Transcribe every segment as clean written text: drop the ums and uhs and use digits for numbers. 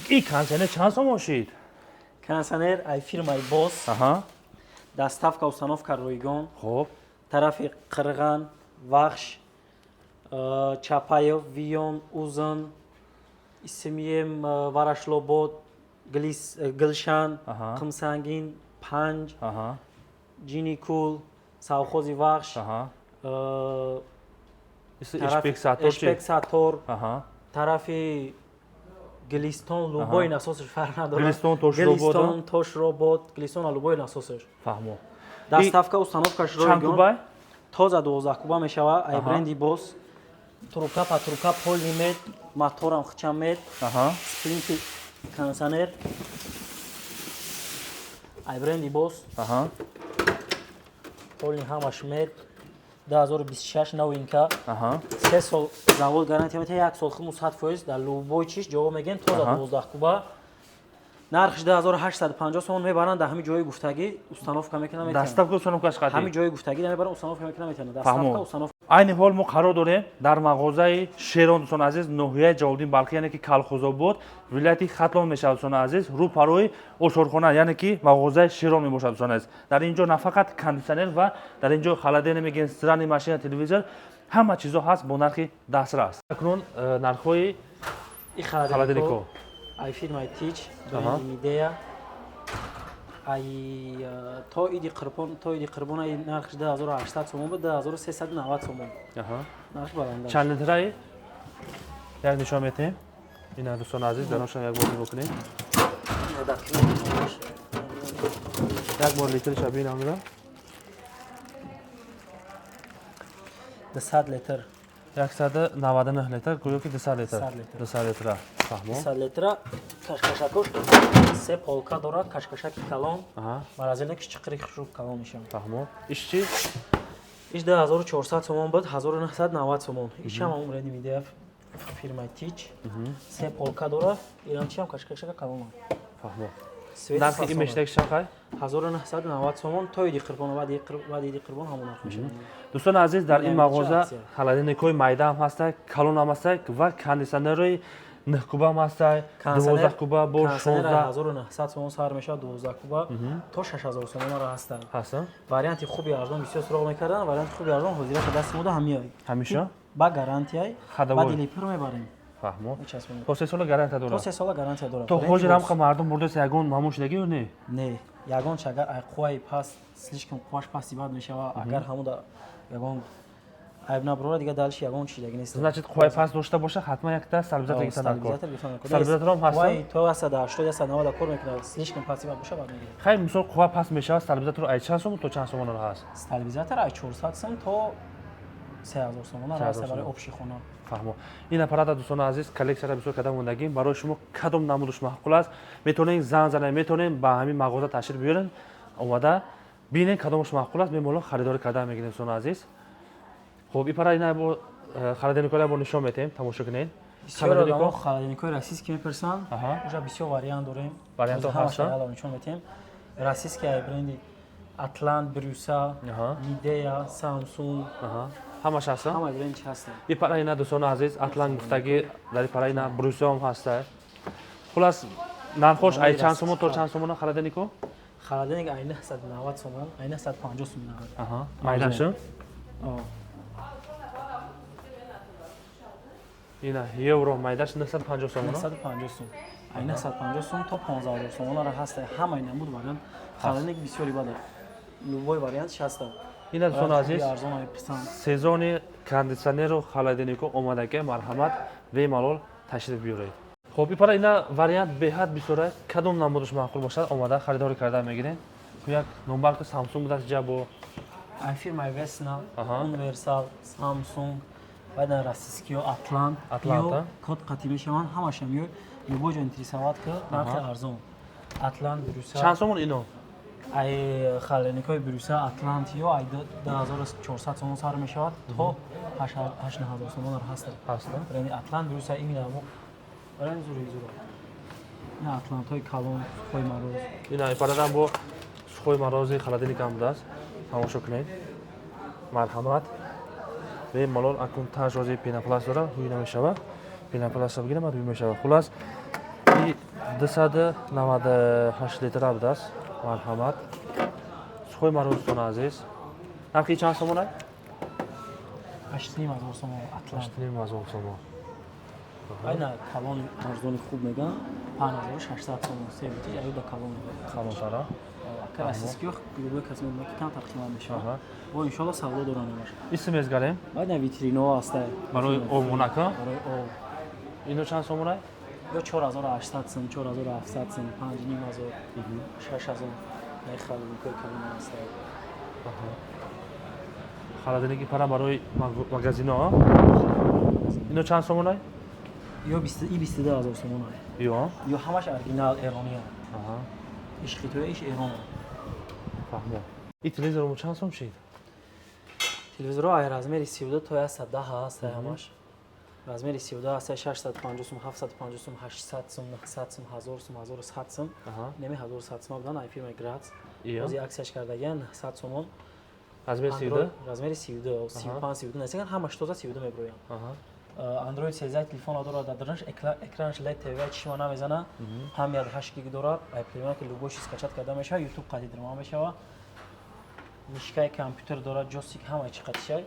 И кондиционер чанд сомон шид? Кондиционер ай фирмаи Бос. Доставка, установка ройгон. Тарафи Қирған, Вахш, Чапаев, Вион, Узан, Исмием, Варашлобод, Гулшан, Қумсангин, Панҷ, Ҷиникул, совхози Вахш, Ишбек Сатор, тарафи Гулистон, любой насосаш фарқ надорад. Гулистон, Гулистон, Тошробод, Гулистон, любой насосаш. Фаҳмо. Доставка, установкаш ройгон. Тоза 12 куба мешавад, ай бренди Бос. Трубка па трубка полный мед, моторам хчам мед. Сплинти кондиционер. Ай бренди Бос. Полный ҳамаш мед. 2026 новинка. 3 сол завод гарантия метиҳад, як сол химу 100% дар любой чиш ҷавоб мегем, тоза 12 куба. Нархш 2850 сомон, мебаранд дар ҳамин ҷои гуфтагӣ, установка мекунам. Доставка, установкаш қати. Ҳамин ҷои гуфтагӣ мебаранд, установка мекунам, метавонад. Доставка, установка. Айни ҳол мо қарор дорем дар мағозаи Шерон, дӯстони азиз, ноҳияи Ҷалолиддин Балхӣ, яъне ки Калхозобод, вилояти Хатлон мешавад, дӯстони азиз, рӯ парои осорхона, яъне ки мағозаи Шерон мебошад, дӯстони азиз. Дар ин ҷо на фақат кондиционер ва дар ин ҷо холодильник мегӯем, стиральный машина, телевизор, ҳама чизо ҳаст бо нархи дастрас. Акнун нархҳои холодильнико. Ай фирмаи Тич, бренди Мидея. Ай то иди қурбон, то иди қурбон ай нархш 2800 сомон буд, 2390 сомон. Нарх баланд. Чанд литраи? Як нишон метиҳем. Ина, дӯстони азиз, дар оншон як бор нигоҳ кунед. Як бор литриша бинам. 200 литр. 199 литр, гӯё ки 200 литр. 200 литра. Фаҳмо. 200 литра, кашкашакош се полка дорад, кашкашаки калон. Морозильникш чиқири хушрӯ калон мешавад. Фаҳмо. Иш чи? Иш 2400 сомон буд, 1990 сомон. Ишам ҳамон бренди Мидея, фирмаи Тич. Се полка дорад, ирамчиам кашкашака калон. Фаҳмо. Нархи ин мешидаки чанд? 1990 сомон то иди қурбон, баъди иди қурбон ҳамон нарх мешавад. Дӯстони азиз, дар ин мағоза холодильникҳои майда ҳам ҳастак, калон ҳам ҳастак ва кондиционерҳои 9 куба ҳам ҳастак, 12 куба бо 16. 1900 сомон сар мешавад, 12 куба то 6000 сомонро ҳастанд. Ҳастанд. Варианти хуби арзон бисёр суроғ мекарданд, варианти хуби арзон ҳозираша дасти мода ҳамиай. Ҳамеша? Ба гарантияй, ба дили пур мебарем. Фаҳмо. То 3 сола гарантия дорад. То 3 сола гарантия дорад. То ҳозир ҳам мардум бурдааст, ягон мамун шудагӣ ё не? Не, ягон агар ай қувваи паст, слишком қувваш пасти бад мешавад, агар ҳамуда ягон айб набарорад, дигар дальше ягон чиз нест. Значит, қувваи паст дошта боша, ҳатман якта стабилизатор гирифтан даркор. Стабилизаторам ҳаст. То 180, 190 кор мекунад, слишком пасти бад боша, бад мегирад. Хай, мисол, қувва паст мешавад, стабилизатор ай чанд сом то чанд сомонро ҳаст? Стабилизатор ай 400 сом то 3000 сомона ҳаст барои общий хона. Фаҳмо. Ин аппарата, дӯстони азиз, коллексияра бисёр карда мондагим. Барои шумо кадом намудаш маъқул аст, метавонед занг занед, метавонед ба ҳамин мағоза ташриф биёред, омада бинед, кадомаш маъқул аст, бемалол харидорӣ карда мегирем, дӯстони азиз. Хуб, ипара ина бо холодильникҳоро бо нишон метиҳем, тамошо кунед. Бисёр одамо холодильникҳои российский мепурсанд. Уже бисёр вариант дорем. Вариантҳо ҳастанд. Нишон метиҳем. Российский ай бренди Атлант, Брюса, Мидея, Самсунг. Ҳамаш ҳастанд. Ҳама бренд ҳастанд. Ипара ина, дӯстони азиз, Атлант гуфтагӣ, дар ипара ина Брюсаам ҳаста. Хулас, нархош ай чанд сомон то чанд сомона холодильнико? Холодильник ай 990 сомон, ай 950 сомон. Майдашу? Ина евро майдаш 950 сомон. 950 сом. Ай 950 сом то 15000 сомонара ҳаста. Ҳамаи намуд вариант. Холодильник бисёри бада. Любой вариант ҳаста. Ина, дӯстони азиз, сезони кондиционеру холодильнико омадаге, марҳамат, бемалол ташриф биёред. Хуб, ипара ина вариант беҳад бисёра, кадом намудаш маъқул бошад, омада харидорӣ карда мегирем. Як номбарку Самсунг будааст ҷа бо. Ай фирмаи Весна, Универсал, Самсунг, баъдан российскиё Атлант, Атлант код қатӣ мешаванд, ҳамашам ё любой ҷо интересовать ки нархи арзон. Атлант, Брюса. Чанд сомон ино? Ай холодильникҳои Брюса, Атлант ё ай 2400 сомон сар мешавад то 8000 сомонар ҳастанд. Ҳастанд. Бренди Атлант, Брюса, именно ҳамо бренд зури зура. Ина Атлантҳои калон, сухои мороз. Ина ипарадан бо сухои морози холодильник ҳам будааст, тамошо кунед, марҳамат, бемалол. Акун тажрози пенопласт дора, ҳуй намешава, пенопласта бигирам, ҳуй мешава. Хулас, И 298 литра будааст. Марҳамат. Сухой мороз, дӯстони азиз. Нархи чанд сомон? 8,5 ҳазор сомон Атлант. 8,5 ҳазор сомон. Айна калон арзони хуб меган 5600 сомон се бутил аюда калон. Калонтара. Российский любой кас медонад, ки камтар қимат мешавад. Бо иншолло савдо дорам имаш. Исм мезгарем. Айна витриноҳо ҳаста. Барои обунака. Барои об. Ино чанд сомон? Ё 4800 сом, 4700 сом, 5500, 6000. Най холодильникҳои калон ҳаста. Холодильники пара барои магазино. Ино чанд сомон? Ё 20 и 22 000 сомон. Ё? Ё ҳамаш оригинал эрония. Иш хитоя, иш эрон. Фаҳмо. И телевизормо чанд сом шид? Телевизорҳо ай размери 32 то 110 ҳаст ҳамаш. Размери 32 ҳаст 650 сум, 750 сум, 800 сум, 900 сум, 1000 сум, 1100 сум. Неми 1100 сум будан ай фирмаи Грац. Ози аксияш кардагиан 900 сомон. Размери 32? Размери 32, 35, 32 нестаган, ҳамаш тоза 32 меброянд. Android 13 телефон дорад, дар дарунаш экранаш LED TV, чишма намезана, ҳам 8 гиг дорад, ай племена ки любой чиз скачать карда мешавад, YouTube қати дарма мешавад. Мишкаи компютер дорад, ҷойстик, ҳамаи чи қатишай.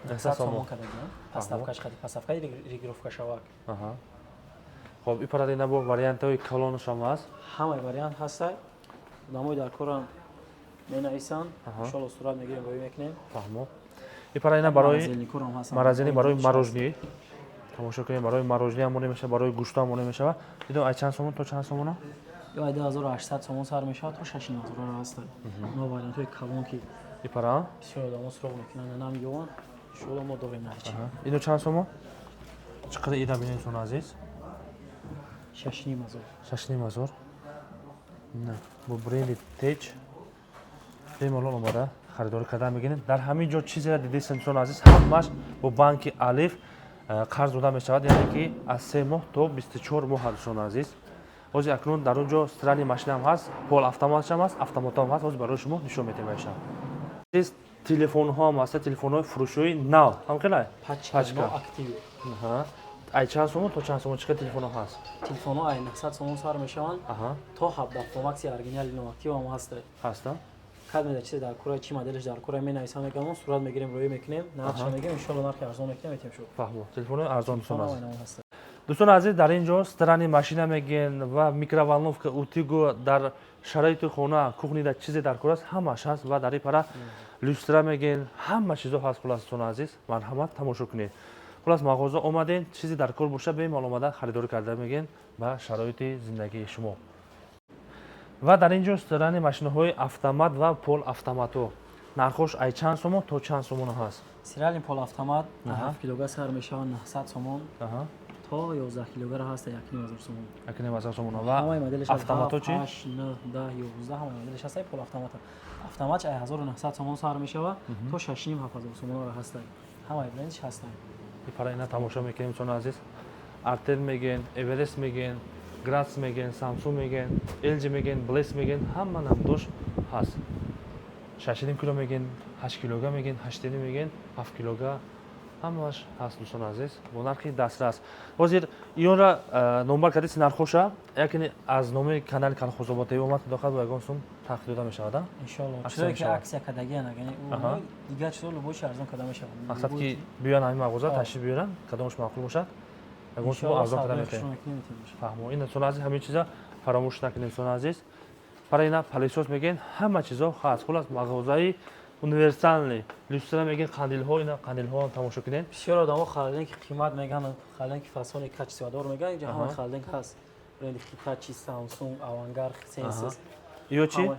900 сомон кардагиан. Поставкаш қати, поставкаи регулировка шавак. Хоб, и парад ина бо вариантҳои калонашам ҳаст. Ҳамаи вариант ҳаста. Одамои дар корам менависанд, иншоалло сурат мегирем, роӣ мекунем. Фаҳмо. И пара ина барои морозильник, барои мороженое. Тамошо кунем, барои мороженое ҳам монда мешавад, барои гӯшту ҳам монда мешавад. Идо ай чанд сомон то чанд сомона? Ё ай 2800 сомон сар мешавад то 6500 ҳаст. Но вариантҳои калон ки И пара? бисёр одамо суроғ мекунанд, намеёванд. Иншоалло мо дорем нарчи. Ино чанд сомон? Чӣ қадар ира бинед, дӯстони азиз? 6500. 6500. На, бо бренди Теч бемалол омада харидорӣ карда мегирем. Дар ҳамин ҷо чизеро дидистем, дӯстони азиз, ҳамаш бо банки Алиф қарз дода мешавад, яъне ки аз 3 моҳ то 24 моҳ, дӯстони азиз. Ҳозир акнун дар он ҷо стиральный машинаам ҳаст, пол автоматшам ҳаст, автоматам ҳаст, ҳозир барои шумо нишон медиҳем айша. Телефонҳо ҳам ҳаста, телефонҳои фурӯшои нав. Ҳам хелай? Пачка. Актив. Ай чанд сомон то чанд сомон чӣ қадар телефонҳо ҳаст? Телефонҳо ай 900 сомон сар мешаванд то 17 Pro Max оригинали новактив ҳам ҳаст. Ҳаста? Кад меда чизе дар кура, чи моделаш дар кура менависам, мегам, сурат мегирем, роӣ мекунем, нархша мегем, иншоалло нархи арзон мекунем, метем шуд. Фаҳмо. Телефонҳои арзон, дӯстон азиз. Дӯстони азиз, дар ин ҷо стиральный машина мегӯен ва микроволновка, утюгу, дар шароити хона, кухнида чизе дар кор аст, ҳамаш ҳаст ва дар ин пара люстра мегӯен, ҳама чизо ҳаст. Хулас, дӯстони азиз, марҳамат, тамошо кунед. Хулас, мағоза омаден, чизе дар кор боша, бемалол омада харидорӣ карда мегӯен ба шароити зиндагии шумо. Ва дар ин ҷо стиральный машинаҳои автомат ва пол автоматҳо. Нархош ай чанд сомон то чанд сомон ҳаст? Стиральный пол автомат 7 килога сар мешавад 900 сомон то 11 килогара ҳаст 1500 сомон. 1500 сомон. Ва автоматҳо чи? 8, 9, 10, 11 ҳамаи моделаш ҳаст пол автомат. Автомат ай 1900 сомон сар мешавад то 6,5 7000 сомонро ҳаст. Ҳамаи брендш ҳаст. Пара ина тамошо мекунем, дӯстони азиз. Артел мегӯен, Эверест мегӯен, Грац мегӯен, Самсунг мегӯен, LG мегӯен, Блес мегӯен, ҳама намудош ҳаст. 6,5 кило мегӯен, 8 килога мегӯен, 8,5 мегӯен, 7 килога, ҳамааш ҳаст, дӯстони азиз, бо нархи дастрас. Ҳозир ионра номбар кардиси нархоша, якне аз номи канали Калхозобод ТВ омад, худо хоҳад, бо ягон сум тахфиф дода мешавад, а? Иншоалло. Чизое ки аксия кардагиан, агар дигар чизо любой чи арзон карда мешавад. Мақсад ки биёянд ҳамин мағоза, ташриф биёранд, кадомаш маъқул бошад, ягон сум арзон карда метавонем. Фаҳмо. Ин, дӯстони азиз, ҳамин чиза фаромӯш накунед, дӯстони азиз. Пара ина пылесос мегӯен, ҳама чизо ҳаст. Хулас, мағозаи универсальный. Люстра мегӯен, қандилҳо, ина қандилҳо ҳам тамошо кунед. Бисёр одамо холодильник қимат мегӯянд, холодильник фасони качестводор мегӯянд, инҷа ҳама холодильник ҳаст. Бренди Hitachi, Samsung, Avantgarde, Sensus. Ё чи?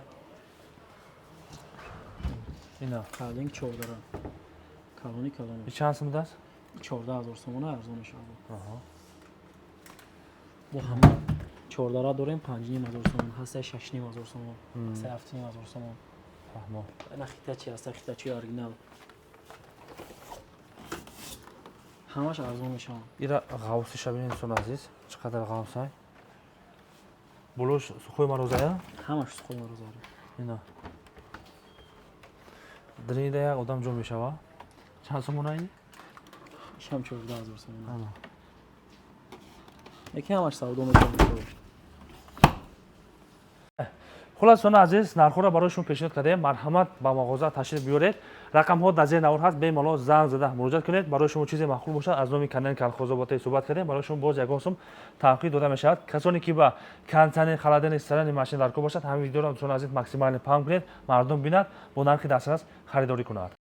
Ина. Холодильник 14. Калони калони. Чанд сум будааст? 14 000 сомона арзон мешавад. Бо ҳама 14 дорем 5500 сомон, ҳастаи 6500 сомон, ҳастаи 7500 сомон. Фаҳмо. Ина Hitachi ҳаста, Hitachi оригинал. Ҳамаш арзон мешаванд. Ира ғавси шабини, дӯстони азиз, чӣ қадар ғавсай? Болош сухой морозая? Ҳамаш сухой мороза. Ина. Дрида як одам ҷо мешава. Чанд сомона ин? Ишам 14 000 сомон. Ана. Яки ҳамаш савдо мекунем. Хулас, дӯстони азиз, нархҳоро барои шумо пешниҳод кардем. Марҳамат, ба мағоза ташриф биёред. Рақамҳо дар зери навор ҳаст, бемалол занг зада муроҷиат кунед. Барои шумо чизе маъқул бошад, аз номи канали Калхозоботе суҳбат кардем, барои шумо боз ягон сум танқид дода мешавад. Касоне ки ба кондитсионер, холодильник, стиральный машина дар кор бошад, ҳамин видеоро, дӯстони азиз, максимально паҳн кунед, мардум бинад, бо нархи дастрас харидорӣ кунад.